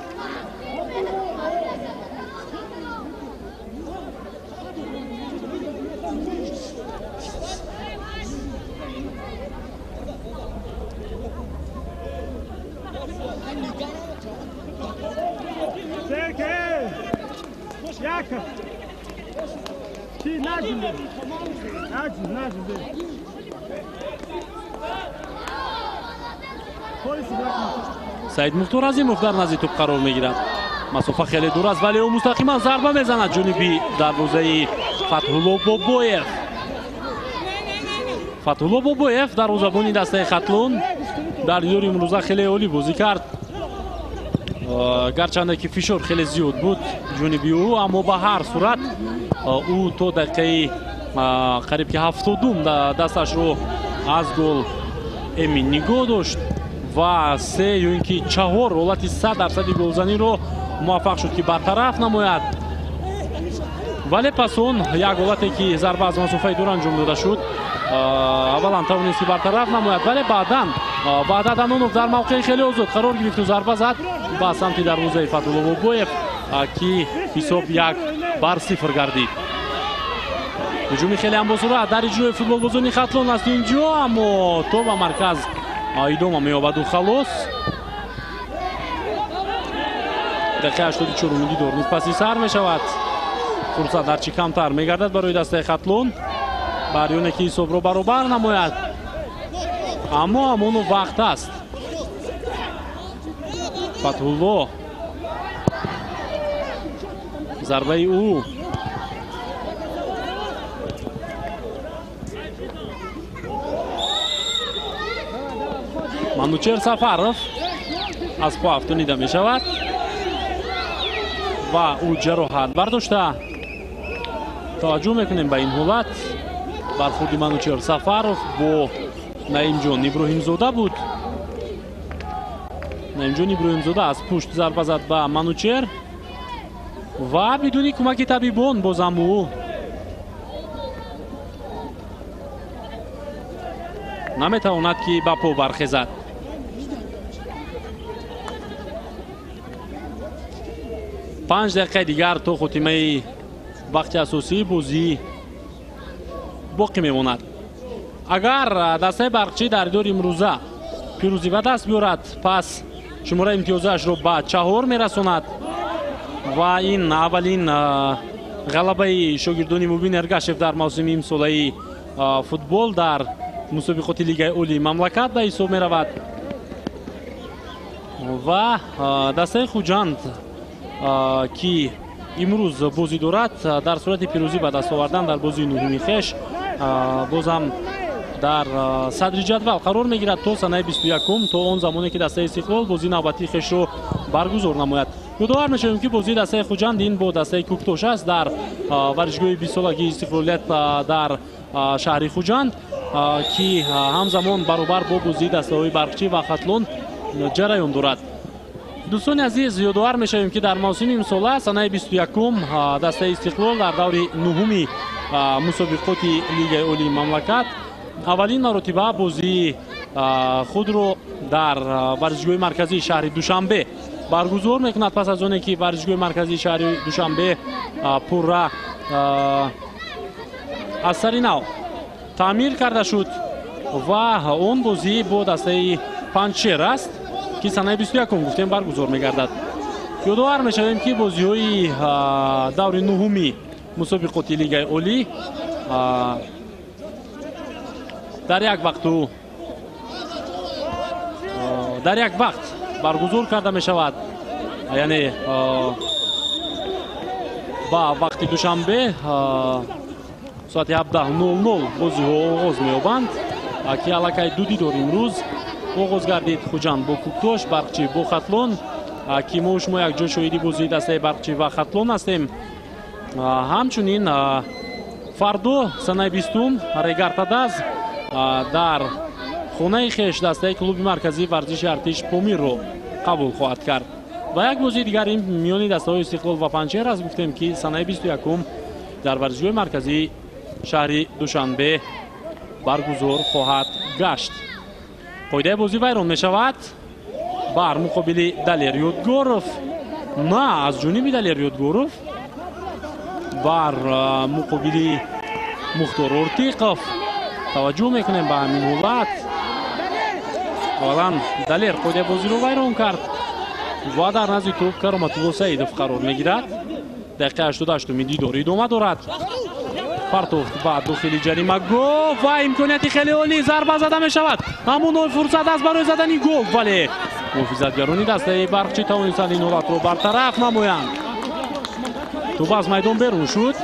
Саид Мухтор Азимов дар назди тӯб қарор мегирад. Масофа хеле дур аст, вале ӯ мустақиман зарба мезанад ҷониби дарвозаи Фатҳулло Бобоев. Фатҳулло Бобоев дарвозабони дастаи Хатлон дар дидори имрӯза хеле олӣ бозӣ кард. Гарчанде ки фишор хеле зиёд буд ҷониби ӯ, аммо ба ҳар сурат ӯ то дақиқаи қариб ки 70-ум дасташро аз гол эмин нигоҳ дошт ва 3 ё ин ки 4 ҳолати 100% голзаниро муваффақ шуд, ки бартараф намояд. Вале пас он як ҳолате ки зарба аз масофаи дур анҷом дода шуд, аввалан тавонист ки бартараф намояд, вале баъдан Ваҳдат Анонов дар мавқеи хеле озод қарор гирифту зарба зад ба самти дарвозаи Фатҳулло Бобоев, ки ҳисоб 1-0 гардид. Ҳуҷуми хеле ҳам босуръат дар иҷрои футболбозони Хатлон аст инҷо, аммо то ба марказ идома меёбаду халос. Дақиқаи 84-уми дидор низ паси сар мешавад. Фурсат ҳарчи камтар мегардад барои дастаи Хатлон барои оне ки ҳисобро баробар намояд, аммо ҳамону вақт аст. Фатҳулло, зарбаи ӯ Манучер Сафаров аз по афтонида мешавад ва ӯ ҷароҳат бардошта. Таваҷҷӯҳ мекунем ба ин ҳолат. Бархурди Манучер Сафаров бо Наимҷон Иброҳимзода буд. Наимҷон Иброҳимзода аз пушт зарба зад ба Манучер ва бидуни кӯмаки табибон бозам ӯ Наметавонад ки ба по бархезад. 5 дақиқаи дигар то хотимаи вақти асосии бозӣ боқӣ мемонад. Агар дастаи Барқчӣ дар дидори имрӯза пирӯзӣ ба даст биёрад, пас шумораи имтиёзашро ба 4 мерасонад ва ин аввалин ғалабаи шогирдони Мубин Эргашев дар мавсими имсолаи футбол дар мусобиқоти Лигаи Олии мамлакат ба ҳисоб меравад. Ва дастаи Хуҷанд, ки имрӯз бозӣ дорад, дар сурати пирӯзӣ ба даст овардан дар бозии нуҳуми хеш бозам дар садри ҷадвал қарор мегирад то санаи 21, то он замоне ки дастаи Истиқлол бозии навбатии хешро баргузор намояд. Ёдовар мешавем, ки бозии дастаи Хуҷанд ин бо дастаи Кӯктош аст дар варзишгоҳи 20-солагии Истиқлолият дар шаҳри Хуҷанд, ки ҳамзамон баробар бо бозии дастаҳои Барқчӣ ва Хатлон ҷараён дорад. Дӯстони азиз, ёдовар мешавем, ки дар мавсими имсола санаи 21 дастаи Истиқлол дар даври нуҳуми мусобиқоти Лигаи Олии мамлакат аввалин маротиба бозии худро дар варзишгоҳи марказии шаҳри Душанбе баргузор мекунад. Пас аз оне ки варзишгоҳи марказии шаҳри Душанбе пурра аз сари нав таъмир карда шуд ва он бозӣ бо дастаи Панҷшер аст, ки санаи 21 гуфтем баргузор мегардад. Ёдовар мешавем, ки бозиҳои даври нуҳуми мусобиқоти Лигаи Олӣ дар як вақту дар як вақт баргузор карда мешавад, яъне ба вақти Душанбе соати 17:00 бозиҳо оғоз меёбанд, ки аллакай ду дидор имрӯз оғоз гардид. Хуҷанд бо Кӯктош, Барқчӣ бо Хатлон, ки мо шумо якҷо шоҳиди бозии дастаи Барқчӣ ва Хатлон ҳастем. Ҳамчунин фардо санаи 20 Регар-ТадАЗ дар хонаи хеш дастаи клуби марказии варзиши артиш Помирро қабул хоҳад кард. Ва як бозии дигар ин миёни дастаҳои Истиқлол ва Панҷшер аст, гуфтем ки санаи 21 дар варзишгоҳи марказии шаҳри Душанбе баргузор хоҳад гашт. Қоидаи бозӣ вайрон мешавад бар муқобили Далер Ёдгоров, на аз ҷониби Далер Ёдгоров, бар муқобили Мухтор Ортиқов. Таваҷҷӯҳ мекунем ба ҳамин ҳолат. Аввалан Далер қоидаи бозиро вайрон кард ва дар назди тӯб Кароматулло Саидов қарор мегирад. Дақиқаи 88-уми дидор идома дорад. Партофт ба дохили ҷаримагоҳ ва имконияти хеле олӣ, зарба зада мешавад. Ҳамон фурсат аст барои задани гол, вале муҳофизатгарони дастаи Барқчӣ тавонистанд ин ҳолатро бартараф намоянд. Тӯб аз майдон берун шуд.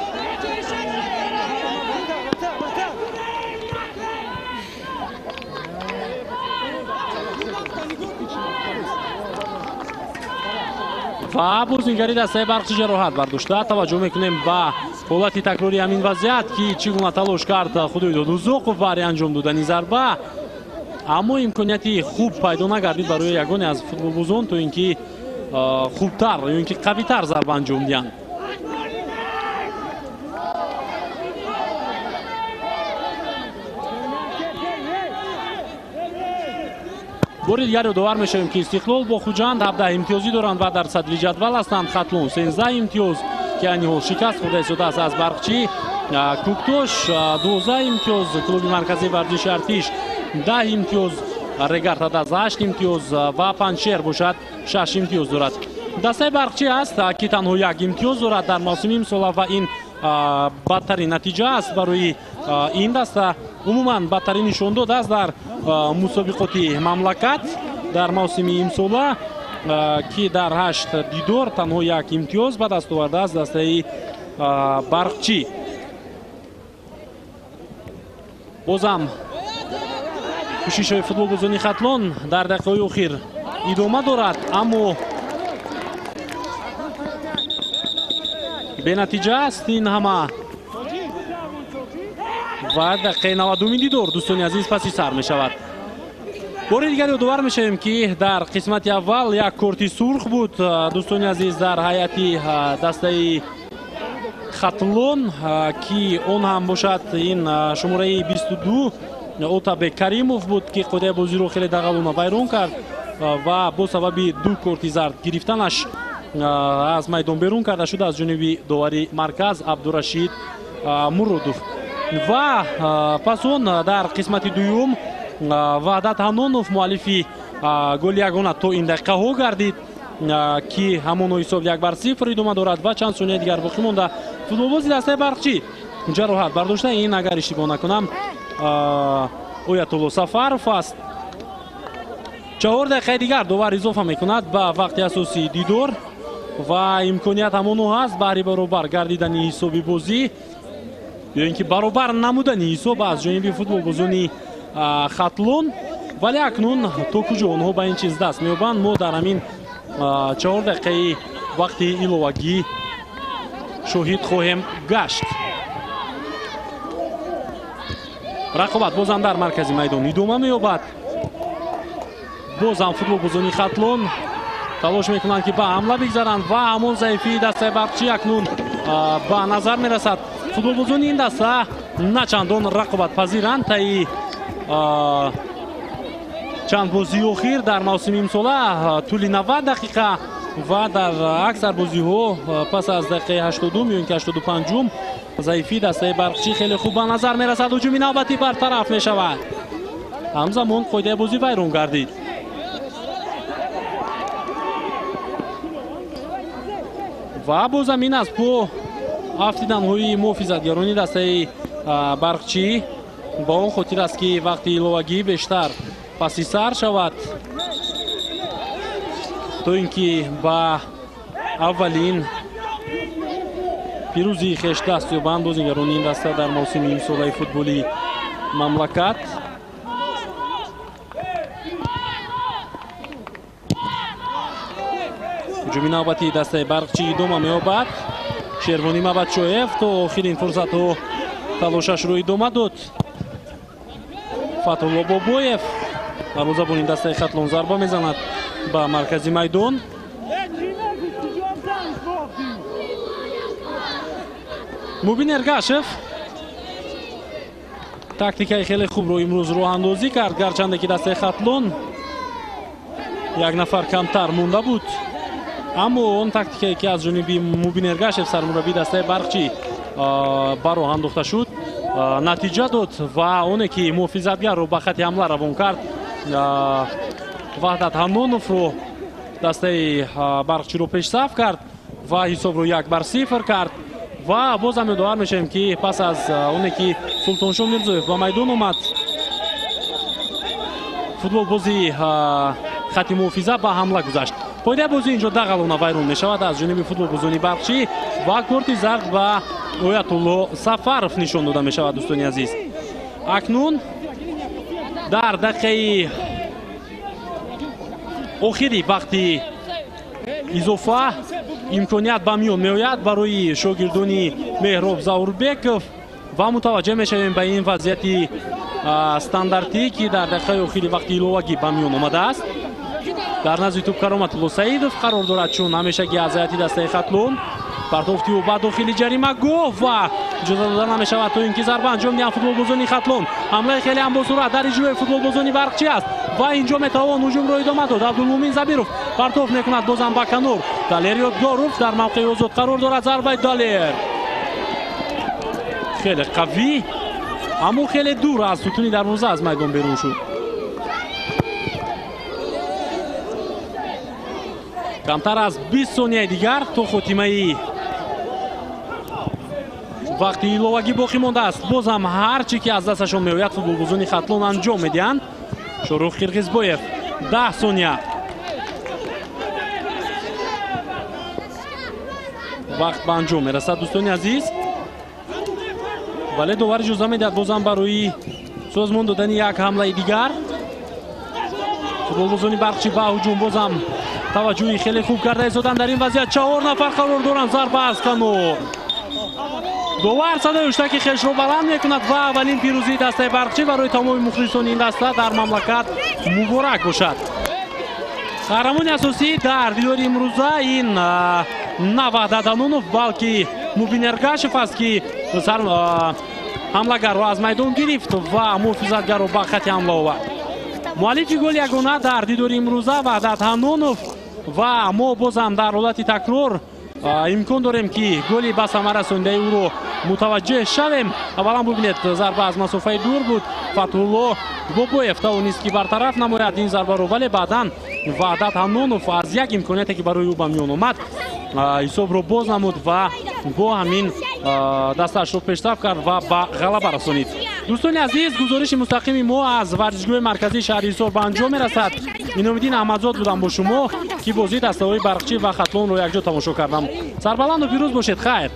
Ва бозингари дастаи Барқчӣ ҷароҳат бардошта. Таваҷҷӯҳ мекунем ба ҳолати такрори ҳамин вазъият, ки чӣ гуна талош кард Худойдод Узоқов барои анҷом додани зарба, аммо имконияти хуб пайдо нагардид барои ягоне аз футболбозон то ин ки хубтар ё ин ки қавитар зарба анҷом диҳанд. Бори дигар ёдовар мешавем, ки Истиқлол бо Хуҷанд 17 имтиёзӣ доранд ва дар садри ҷадвал ҳастанд. Хатлон 13 имтиёз, ки айни ҳол шикаст хӯрда истодааст аз Барқчӣ. Кӯктош 12 имтиёз, клуби марказии варзиши артиш 10 имтиёз, Регар-ТадАЗ 8 имтиёз ва Панҷшер бошад 6 имтиёз дорад. Дастаи Барқчӣ аст, ки танҳо як имтиёз дорад дар мавсими имсола ва ин бадтарин натиҷа аст барои ин даста. Умуман бадтарин нишондод аст дар мусобиқоти мамлакат дар мавсими имсола, ки дар 8 дидор танҳо як имтиёз ба даст овардааст дастаи Барқчӣ. Бозам кӯшишҳои футболбозони Хатлон дар дақиқаҳои охир идома дорад, аммо бенатиҷа аст ин ҳама. Ва дақиқаи 90-уми дидор, дӯстони азиз, паси сар мешавад. Бори дигар ёдовар мешавем, ки дар қисмати аввал як корти сурх буд, дӯстони азиз, дар ҳайати дастаи Хатлон, ки он ҳам бошад ин шумораи 22 Отабек Каримов буд, ки қоидаи бозиро хеле дағалона вайрон кард ва бо сабаби 2 корти зард гирифтанаш аз майдон берун карда шуд аз ҷониби довари марказ Абдурашид Муродов. Ва пас он дар қисмати дуюм Ваҳдат Ҳаннонов муаллифи голи ягона то ин дақиқаҳо гардид, ки ҳамоно ҳисоб 1-0 идома дорад ва чанд сония дигар боқӣ монда. Футболбози дастаи Барқчӣ ҷароҳат бардошта, ин агар иштибоҳ накунам Оятулло Сафаров аст. 4 дақиқаи дигар довар изофа мекунад ба вақти асосии дидор ва имконият ҳамоно ҳаст баҳри баробар гардидани ҳисоби бозӣ ё ин ки баробар намудани ҳисоб аз ҷониби футболбозони Хатлон. Вале акнун то куҷо онҳо ба ин чиз даст меёбанд, мо дар ҳамин 4 дақиқаи вақти иловагӣ шоҳид хоҳем гашт. Рақобат бозам дар маркази майдон идома меёбад. Бозам футболбозони Хатлон талош мекунанд, ки ба ҳамла бигзаранд ва ҳамон заифии дастаи Барқчӣ акнун ба назар мерасад. Футболбозони ин даста на чандон рақобатпазиранд. Таи чанд бозии охир дар мавсими имсола тӯли 90 дақиқа ва дар аксар бозиҳо пас аз дақиқаи 80 ё ин ки 85 заифии дастаи Барқчӣ хеле хуб ба назар мерасад. Ҳуҷуми навбатӣ бартараф мешавад. Ҳамзамон қоидаи бозӣ вайрон гардид. Ва бозам ин аз по афтиданҳои муҳофизатгарони дастаи Барқчӣ ба он хотир аст, ки вақти иловагӣ бештар паси сар шавад, то ин ки ба аввалин пирӯзии хеш даст ёбанд бозигарони ин даста дар мавсими имсолаи футболи мамлакат. Ҳуҷуми навбатии дастаи Барқчӣ идома меёбад. Шервонӣ Мабадшоев то охирин фурсатҳо талошашро идома дод. Фатҳулло Бобоев дарвозабони дастаи Хатлон зарба мезанад ба маркази майдон. Мубин Эргашев тактикаи хеле хубро имрӯз роҳандозӣ кард, гарчанде ки дастаи Хатлон як нафар камтар монда буд, аммо он тактикае ки аз ҷониби Мубин Эргашев сармураббии дастаи Барқчӣ ба роҳ андохта шуд, натиҷа дод ва оне ки муҳофизатгарро ба хати ҳамла равон кард, Ваҳдат Ҳанноновро дастаи Барқчиро пешсаф кард ва ҳисобро 1-0 кард. Ва бозам ёдовар мешавем, ки пас аз оне ки Султоншо Мирзоев ба майдон омад, футболбози хати муҳофиза ба ҳамла гузашт. Қоидаи бозӣ инҷо дағалона вайрон мешавад аз ҷониби футболбозони Барқчӣ ва корти зард ба Оятулло Сафаров нишон дода мешавад. Дӯстони азиз, акнун дар дақиқаи охири вақти изофа имконият ба миён меояд барои шогирдони Меҳроб Заурбеков ва мутаваҷҷеҳ мешавем ба ин вазъияти стандартӣ, ки дар дақиқаи охири вақти иловагӣ ба миён омадааст. Дар назди туп Кароматулло Саидов қарор дорад, чун ҳамешагӣ аз ҳайати дастаи Хатлон. Партофти ӯ ба дохили ҷаримагоҳ ва иҷоза дода намешавад то ин ки зарба анҷом диҳанд футболбозони Хатлон. Ҳамлаи хеле ҳам босуръат дар иҷрои футболбозони Барқчӣ аст ва инҷо метавон ҳуҷумро идома дод. Абдулмумин Забиров партоф мекунад бозам ба канор. Далер Ёдгоров дар мавқеи озод қарор дорад. Зарбаи Далер хеле қавӣ, аммо хеле дур аз сутуни дарвоза аз майдон берун шуд. Камтар аз 20 сонияи дигар то хотимаи вақти иловагӣ боқӣ мондааст. Бозам ҳар чӣ ки аз дасташон меояд футболбозони Хатлон анҷом медиҳанд. Шорух Қирғизбоев 10 сония. Вақт ба анҷом мерасад, дӯстони азиз, вале довар иҷоза медиҳад бозам барои созмон додани як ҳамлаи дигар. Футболбозони Барқчӣ ба ҳуҷум бозам таваҷҷӯҳи хеле хуб карда истоданд. Дар ин вазъият 4 нафар қарор доранд. Зарба аз канор. Довар садои ҳуштаки хешро баланд мекунад ва аввалин пирӯзии дастаи Барқчӣ барои тамоми мухлисони ин даста дар мамлакат муборак бошад. Қаҳрамони асосӣ дар дидори имрӯза ин на Ваҳдат Ҳаннонов, балки Мубин Эргашев аст, ки Ҳамлагарро аз майдон гирифт ва муҳофизатгарро ба хати ҳамла овард. Муаллифи гол ягона дар дидори имрӯза Ваҳдат Ҳаннонов ва мо бозам дар ҳолати такрор имкон дорем, ки голи ба самар расондаи ӯро мутаваҷҷеҳ шавем. Аввалан бубинед, зарба аз масофаи дур буд. Фатҳулло Бобоев тавонист, ки бартараф намояд ин зарбаро, вале баъдан Ваҳдат Ҳаннонов аз як имконияте, ки барои ӯ ба миён омад, ҳисобро боз намуд ва бо ҳамин дастаашро пешрафт кард ва ба ғалаба расонид. Дӯстони азиз, гузориши мустақими мо аз варзишгоҳи марказии шаҳри Ҳисор ба анҷом мерасад. Иnomиддин Аҳмадзод будам бо шумо, ки бозии дастаҳои Барқчӣ ва Хатлонро якҷо тамошо кардам. Сарбаланду пирӯз бошед, хайр.